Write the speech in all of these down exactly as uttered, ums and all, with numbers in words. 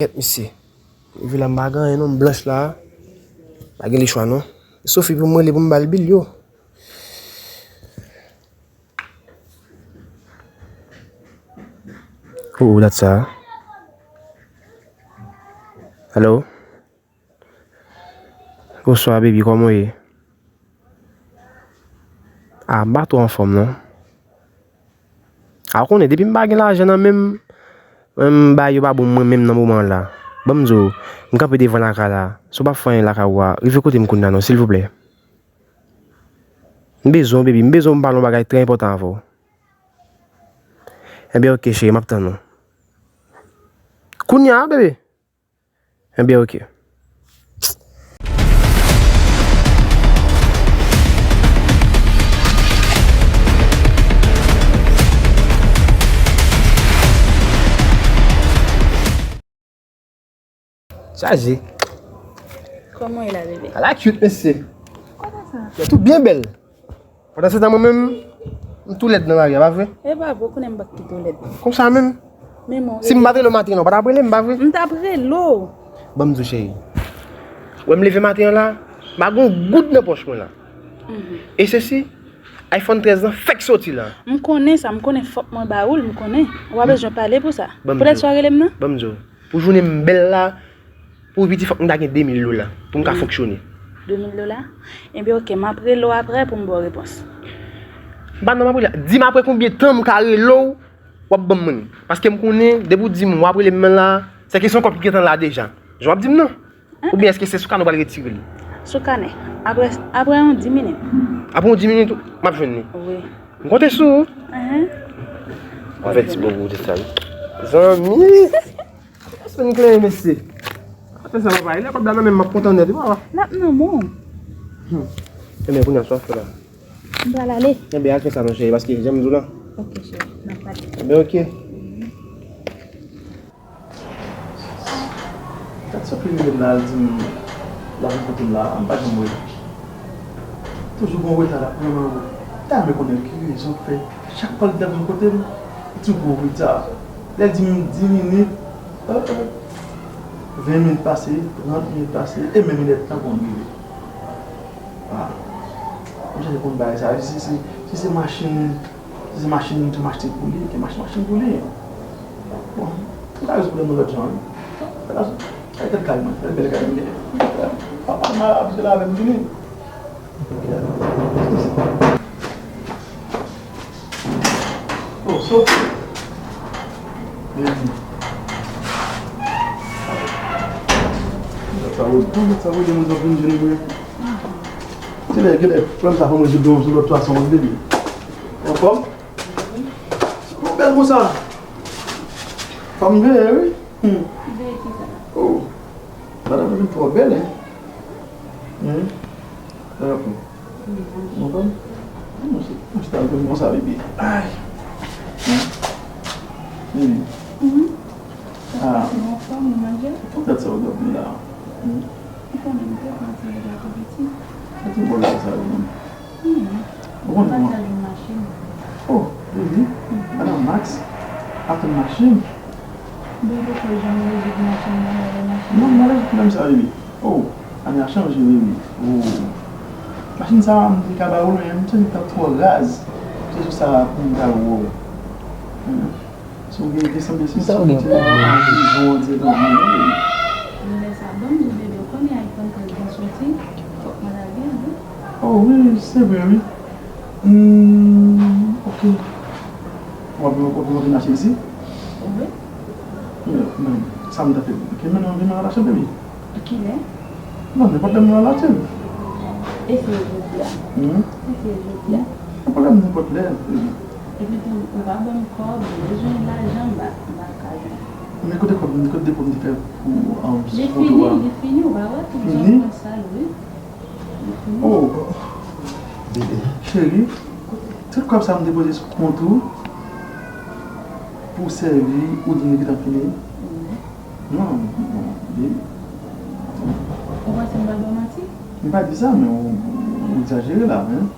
Kèt, mesye. Rive la, m pa gen anyen non, m blanch la. Pa gen lechwa non. Sophie pou m rele pou m ba l bil yo. Ou, ou dat sa? Alo? Bonswa, baby, kòman w ye? A, m pa twò anfòm, non. A, ou konnen, depi m pa gen lajan nan men m, mwen, m bay yo pa bon mwen menm nan moman an la. Ban m di w, m kanpe devan lakay la. Si w p ap fè anyen lakay ou a, rive kote m kounye a non, silvouplè. M bezwen w, baby, m bezwen w, m pale yon bagay trè enpòtan avè w. Enben, oke, cheri, m ap tann ou. Kounye a, bebe. Enben, oke. Chaje. Kòman w ye la, bebe? Ala cute, mesye. Kote sa? Yo tou byen bèl. Pandan se tan, mwen menm, m tou lèd nan lari a, pa vre? E pa vre, ou konnen m pa t kite w lèd. Konsa menm? Men mwen. Si m pa t rele w maten an, ou pa t ap rele m, pa vre? M t ap rele w. Ban m di w, cheri. Wè m leve maten an la, m pa gen yon goud nan pòch mwen la. Mhm. E sesi, iPhone trèz lan fèk soti la. M konnen sa, m konnen fòk mwen ba ou l, m konnen. Ou pa bezwen pale pou sa. Poutèt sa w rele m nan? Ban m di w. Pou jounen m bèl la, pou piti fòk m ta gen de mil dola pou m ka fonksyone. De mil dola? Enben, oke, m ap rele w aprè pou m ba w repons. M pa nan m ap rele. Di m aprè konbyen tan m ka rele w, w ap ban m mwen. Paske m konnen, depi w di m w ap rele m la, se kesyon kòb ki gentan la deja. Jan w ap di m nan? Oubyen èske se sou kanè w pral retire li? Sou kanè. Aprè, aprè yon dis minit. Aprè yon dis minit, m ap jwenn li. Wi. M konte sou ou. Ahn. Anfèt, ti bon pou ou te sa, wi. Zanmi! Sou n kle, mesye. Apre sa, papa, e lè kòb la nan men m, m ap kontan nèt, wi, papa. L ap nan men w. Hmm. Enben, kounye a, sa w ap fè la? M pral ale. Enben, al fè sa, non, cheri, paske jan m di w la. Ok, cheri, m ap pale. Enben, ok. Gad sa Pini vin la, al di m l ap rankontre m la, m pa janm wè l. Toujou gon reta, l ap pran nan wout. M ta renmen konnen ki rezon k fè chak fwa l t ap rankontre m, li toujou gon reta. Lè l di m dis minit, euh, euh, ven minit pase, trant minit pase, e menm lè tan konn rive. Ah, m chèche konn bagay sa, si se, si se machin, si se machin ke m achte pou li, ke m achte machin pou li. Bon, m ka rezoud pwoblèm nan lòt jan, wi. Fè la, fè kèk kay mwen, fè bèl kay mwen genyen. Papa m ap viv la avè m vini. Oh, Sophie. Baby. Sa ou, sa ou, demen sa vin jwenn mwen. Kilè, kilè, pran sa pou mwen, jwenn yon lòt fason, baby. Anfòm? Ou bèl konsa. Fanm veye, wi. Hmm. Veye kisa? Oh. Madanm nan vin twò bèl, hein. Hmm. Sa va pou. Ou konprann? Non, se, se ta vin konsa, bebe. Ay. Hmm. Bebe. Mhm. Ah. Ou anfòm, ou manje? Poutèt sa ou dòmi la. Hmm. Ou konnen m te pran ti rèd la tou piti. Sa ti bòl sa, sa yo menm. Hmm. Ou konnen kòman? Pataje yon machin. Oh, baby. Mhm. Madan Max, atann machin. Bon, poko janm rezoud machin nan, lave machin nan. Non, m pa rezoud pwoblèm sa, baby. Oh, ane a chanje, baby. Oh. Machin sa, m te ka ba ou l, men m santi l t ap twò raz. Se sou sa pou m ta wè w. Hmm. Si w gen de san de sesi, m ta wè w gen pwoblèm. Prizon an dirèk nan men w. Lè sa, ban m di w, bebe, w konnen iPhone trèz lan soti, fòk mwen lage l, wi. Oh, wi, se vre, wi. Hmm, ok. W ap, w ap, w ap vin achte isit? Wi. Men, men, sa m ta fè? Ok, men non, vin al achte, baby. Kilè? Non, nenpòt lè m nan latil. Eseye jodi a. Hmm? Eseye jodi a. Gen pwoblèm nenpòt lè. Epi tou, ou pa ban m kòb, m bezwen lajan, m pa, m pa ka jwenn. Men kote kòb, kote depo m te fè pou, um, foto a? Li fini, li fini, ou pa wè tout jan kont sal, wi. Li fini. Oh, bebe. Cheri, tout kòb sa m depoze sou kont ou pou sèvi, ou di m li gentan fini? Wi. Non, non, li. Ou panse m pral ba w manti? M pa di sa, men ou, ou egzajere la, men.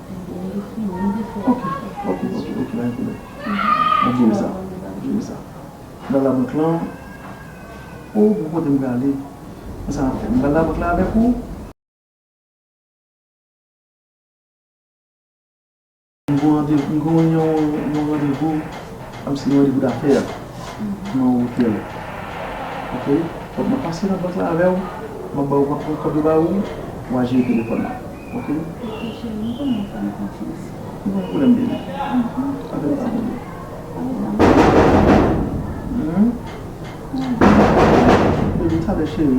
Ebyen, li fini, m di fò. Ok, ok, ok, ok, pa gen pwoblèm. Mhm. Mwen jere sa. Mwen jere sa. M pral labank lan. O, pou kote m prale? Konsa n ap fè. M pral labank la avèk ou. M gen yon randevou, m gen yon, yon randevou, kòmsi yon randevou dafè nan yon otèl. Oke? Fòk mwen pase nan bank la avè w, m ap ba w, m ap pran kòb yo ba ou, w a jere telefòn nan. Oke? Oke, cheri, m konnen w fè m konfyans. Ou pa gen pwoblèm, baby. Apèl pa mwen. Baby, talè cheri.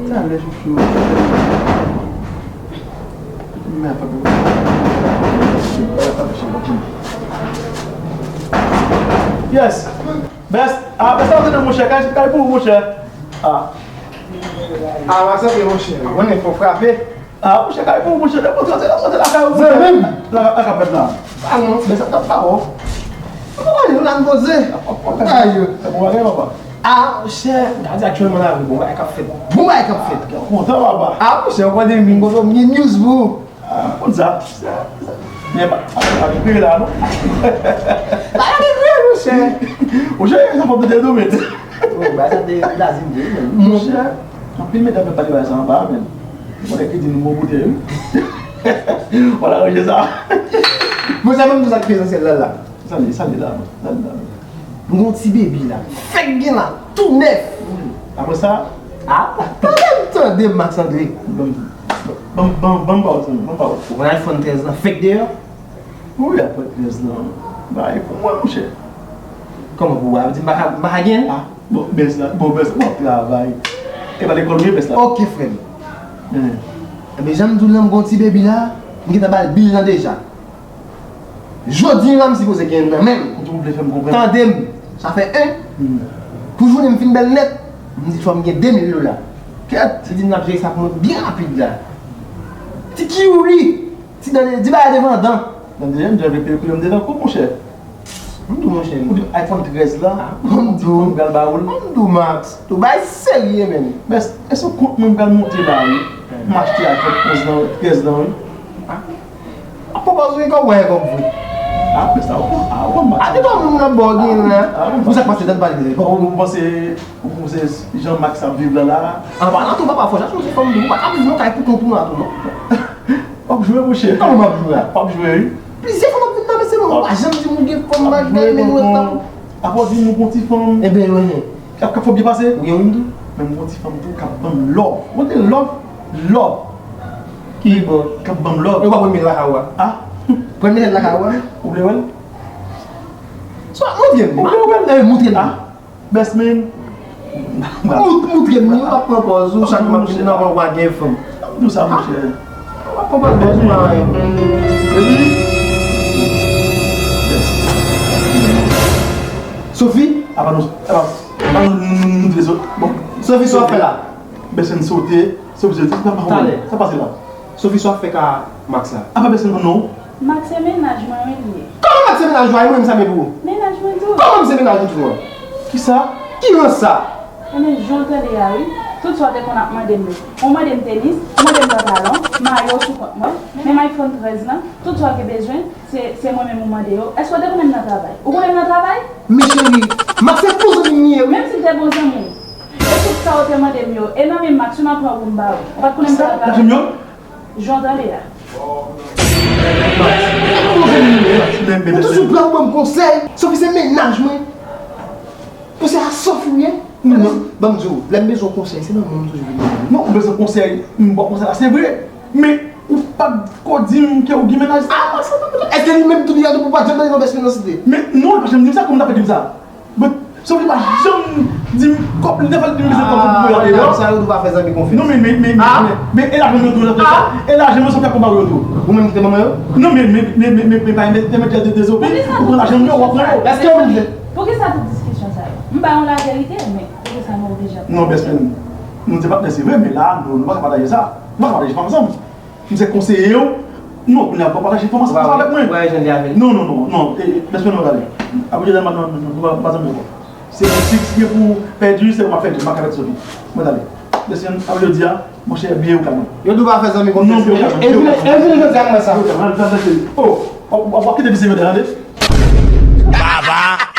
Talè chouchou. Men apa. Yes. Best. Ah, best, sa monchè, kay, kay pou monchè. Ah. Ah, mwen santi monchè. Mwen fò frape. Ah, monchè, kay pou monchè, depi w rantre, rantre lakay ou, monchè. Zanmi m. La, la, la, la, la. Ah non, men sa t ap pa bon. Mwen pa konn, nou la n poze. Ayo. Bon bagay, papa. Ah, monchè, gade aktyèlman lavi, bon bagay k ap fèt. Bon bagay k ap fèt. Kontan, papa. Ah, monchè, ou konnen m gen news pou ou. Ah, konn sa. Men pa, pa, pa gen kriye la, non. Pa gen kriye, monchè. Monchè, sa fò te domen. Oh, bagay sa te blaze vre, men. Monchè, anpil medam ap pale bagay sa anba a, men. Mwen ki di nou bon kote, wi. Wala, ranje sa. Bon, sa menm tou sa k prezansyèl la, la. Sa li, sa li la, sa li la. M gon ti bebi la. Fèk gen la, tou nèf. Apre sa? Ah, tande m, tande m, Max André. Ban m, ban m, ban m pawòl, ban m pawòl. Ou konn iPhone trèz lan fèk deyò? Wi, apre trèz lan. Bay pou mwen, monchè. Kòman pou w? Di m pa ka, m pa ka gen? Ah, bon, bès la, bon, bès la, bon, travay. E pa lekòl, wi, bès la. Ok, frè m. Ebyen, jan m di w lan, m gon ti bebi la, m gentan ba l bil lan deja. Jodi a, m sipoze gen nan men m. Ou tou vle fè m konprann. Tande m, sa fè en. Pou jounen m fin bèl nèt, m di fò m gen de mil dola. Kèt! Li di m l ap jere sa pou mwen byen rapid la. Ti kiwi! Ti dan, ti bagay devan dan. Dan devan, m di avèk pil koulè m devan kou, monchè. M di w, monchè. Ou di iPhone trèz la, ah, m di w, m pral ba ou l. M di w, Max, tou bagay serye, menm. Bès, èske kont mwen m pral monte la, wi? M achte iPhone onz lan, trèz lan, wi. Ah. Ap pwopòze w kòb, wè kòb vre. Ah, men sa, ou konn, ah, ou konn Max. Ah, depi moun nan bò gen la. Ah, ou konn Max. Pou sa k pase, tann pale de kòb. Ou, ou panse, ou panse jan Max ap viv la, la? An palan tou, papa, fò chache yon ti fanm tou. Ou pa ka viv nan kay pou kont ou la tou, non. W ap jwe, monchè. Kòman m ap jwe a? W ap jwe, wi. Plizyè fwa m ap vin nan, mesye, non, ou pa janm di m ou gen fanm, bagay, men ou ap. Apre w di m ou gon ti fanm. Ebyen, wi. K ap, k ap fè byen pase. Ou gen youn tou? Men m gon ti fanm tou k ap ban m love. Ou konn love? Love. Ki bò? K ap ban m love. E w pa premye lakay ou a? Ah? Premye lakay ou a? Ou vle wè l? Swa, montre m. Ou vle wè l? Eh, montre m. Ah? Best man. Mout-, moutre m, wi, w ap pran pòz ou, chak m ap vin nan, w ap gen fanm. M di w sa, monchè. W ap pran pòz bèz ou la, wi. Epi, Sophie? Apa nou, apa, apa nou, nou, nou, nou vle sot. Bon. Sophie, sa w ap fè la? Best man sote, Sophie sote, sa pa, sa pase la? Sophie, sa w ap fè ka Max la? Apa best man konn non w? Max se mennaj mwen, wi, li ye. Kòman Max se mennaj ou a? E mwen menm sa m ye pou ou? Mennaj mwen tou. Kòman m se mennaj ou tou an? Kisa? Ki rans sa? Ebyen, jan w tande a, wi. Tout sa w te konn ap mande m yo. Ou mande m tenis, ou mande m pantalon, mayo sou kont mwen, menm iPhone trèz lan, tout sa w te bezwen, se, se mwen menm ou mande yo. Èske w te konnen m nan travay? Ou konnen m nan travay? Men cheri, Max se bon zanmi m li ye, wi. Menm si l te bon zanmi w, e tout sa w te mande m yo, e nan men Max, wi, m ap pran pou m ba ou. Ou pa t konnen m nan travay. Sa, lajim yo? Jan w tande a. Ou toujou prè pou ban m konsèy. Sophie se mennaj mwen. Konsèy a Sophie ou ye? Non, non. Ban m di w, lè m bezwen konsèy, se nan mwen m toujou vin. Non, ou bezwen konsèy, m ba w konsèy la, se vre. Men, ou pa t ko di m ke ou gen mennaj. Ah, mwen santi m. Èske li menm tou li a tou pou pa janm tande non bèsmen nan site? Men, non, li pa janm di m sa, kòman l ta fè di m sa? But, Sophie pa janm di m kòb, li te fè l di m bezwen kòb pou voye deyò. Ah, sa yo tou pa fè zanmi konfyans. Non, men, men, men, men, men, e lajan m yo tou, Sophie. E lajan m yo, Sophie ap konpare yo tou. Ou menm ki te manman yo? Non, men, men, men, men, men, men, pa, men, men, men, de, de, Sophie, ou pran lajan m yo, w ap pran yo. Èske ou vle? Poukisa tout diskisyon sa yo? M ba yon laverite, men poukisa nou oblije ap... Non, bèsmen, nou te patnè, se vre, men la, nou, nou pa ka pataje sa. Nou pa ka pataje fanm ansanm. M se konseye w. Non, kounye a, w pa pataje enfòmasyon sa avèk mwen. Ou pa jan li avè l. Non, non, non, non. E, e, bèsmen, non, gade. Apre jodi a, m pa, m pa, m pa zanmi ankò. Se yon sik, si gen pou pèdi, se ou m ap pèdi, m pa ka pèdi Sophie. Mwen, gade. Bèsmen, apre jodi a, monchè, byen ou ka mwen. Yo tou pa fè zanmi konfyans. Non, byen ou ka mwen. E vin, e vin jodi a mwen sa. Oh, w ap, w ap kite vise yo dèyè, tande? Baba.